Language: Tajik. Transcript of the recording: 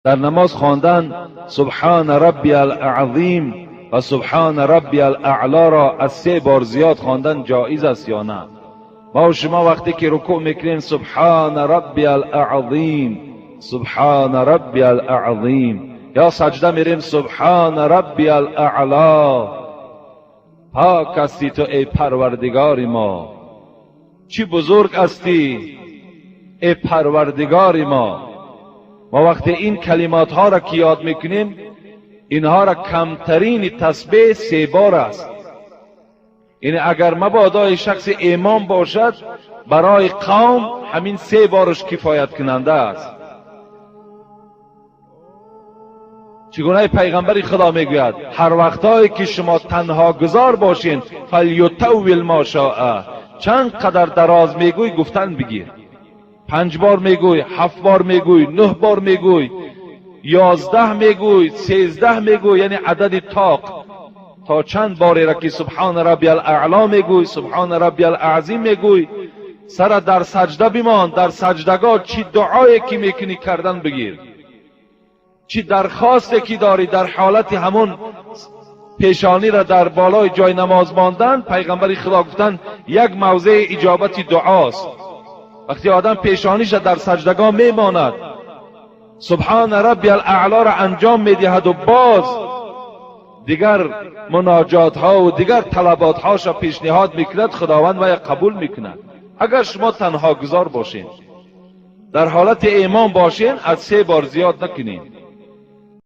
Дар намоз хондан субҳана раббиял аъзим ва субҳана раббиял аъло ро аз се бор зиёд хондан ҷоиз аст ё на? Ма ва шумо вақте ки рукӯъ мекунем субҳана раббиял аъзим, субҳана раббиял аъзим, ё саҷда мерем субҳана раббиял аъло. Пок ҳастӣ ту эй Парвардигори мо, чӣ бузург ҳастӣ эй Парвардигори мо. Мо вақте ин калимотҳоро ки ёд мекунем, инҳоро камтарини тасбеҳ се бор аст. Яъне агар мабодои шахси имом бошад, барои қавм ҳамин се бораш кифоят кунанда аст. Чӣ гуна пайғамбари Худо мегӯяд: ҳар вақтҳое ки шумо танҳо гузор бошед, фалютаввил ма шоа, чанд қадар дароз мегӯй гуфтан бигир. 5 бор мегӯй, 7 бор мегӯй, 9 бор мегӯй, 11 мегӯй, 13 мегӯй, яъне адади тоқ. То чанд бореро ки субҳана раббиял аъло мегӯй, субҳана раббиял аъзим мегӯй, сара дар саҷда бимон. Дар саҷдагоҳ чӣ дуое ки мекунӣ кардан бигир, чӣ дархосте ки дорӣ дар ҳолати ҳамон пешониро дар болои ҷои намоз мондан, пайғамбари Худо гуфтанд як мавзеи иҷобати дуост. Вақте одам пешониша дар саҷдагоҳ мемонад, субҳана раббиял аълоро анҷом медиҳаду боз дигар муноҷотҳо ва дигар талаботҳоша пешниҳод мекунад, Худованд вая қабул мекунад. Агар шумо танҳо гузор бошед, дар ҳолати имом бошед, аз 3 бор зиёд накунед.